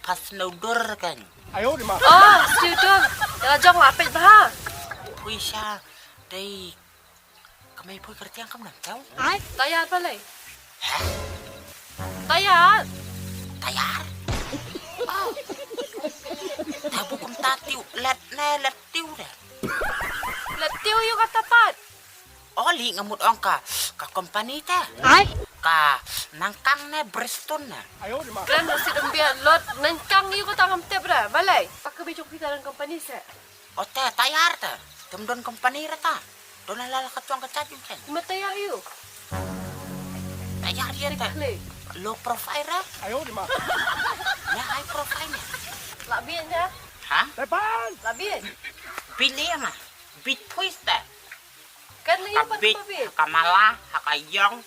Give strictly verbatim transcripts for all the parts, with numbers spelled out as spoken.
Ka snow dur kan. Ayo di ma. Oh, snow dur. Ïa la jong la peit bha. Pui sha dei. Kamai pui kyrtiang kam nang tau. Tayar balei? Hah? Tayar. Tayar? Oh. Tabu kum tatiu let ne let tiu deh. Let tiu ïu kata pat. Oli nga mut ong ka, ka company te. Ai. Ka nangkang ne Bristol ne. Kren ruh shu dang biang lot nangkang ïu kata ngam tip re. Balei? Pak ka bijou phi ta dang company se. O te tayar te. Tem don company re ta. Don la la ka chong ka chaju te. Ma tayar ïu. Tayar ïa te. Low profile re. Ayo di ma. Ya high profile ne. La biang ya. Ha? Tepan. La biang. Pilih ma. Bit pui te. Kan lei ka pat bit, ka mala, ha ka ïong,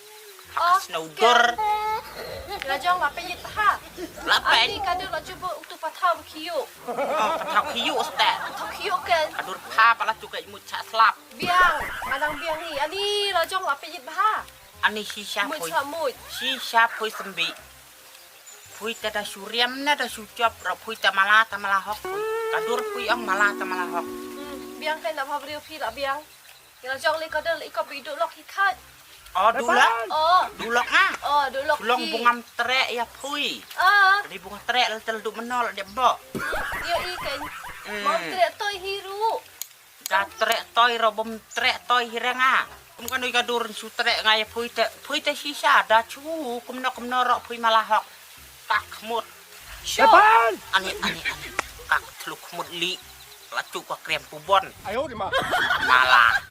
ha ka snow dur. La jong la peit ha. La peit. Ani ka dur la cuba utu pathaw khiu. Oh, pathaw khiu ste. Pathaw khiu kan. Ka dur pha pa la cuka imut cha slap. Biang, manang biang ni. Ani la jong la peit bha. Ani shisha pui. Mut sa mut. Shisha pui sembi. Pui te da shu riam ne da shu chop ro pui te mala te mala hok. Ka dur pui ong mala te mala hok. Hmm, biang kan da bha briew phi la biang. Ïa la jong le ka dal i kop i dulok hi khat. Oh, dulok. Oh. Dulok ha. Oh, dulok. Long bungam trek ïa pui. Ah. Di bunga trek la tel du menol de bo. Ïa i kan. Hmm. Mau trek toi hi ru. Ka trek toi ro bom trek toi hi renga. Kum ka nui ka dur su trek nga ïa pui te. Pui te shisha da chu kum no kum no ro pui mala hok. Ka khmut. Sure. Ani, ani, ani. Ka thluk khmut li. La chu ka krem pu bon. Ayo di ma. Mala.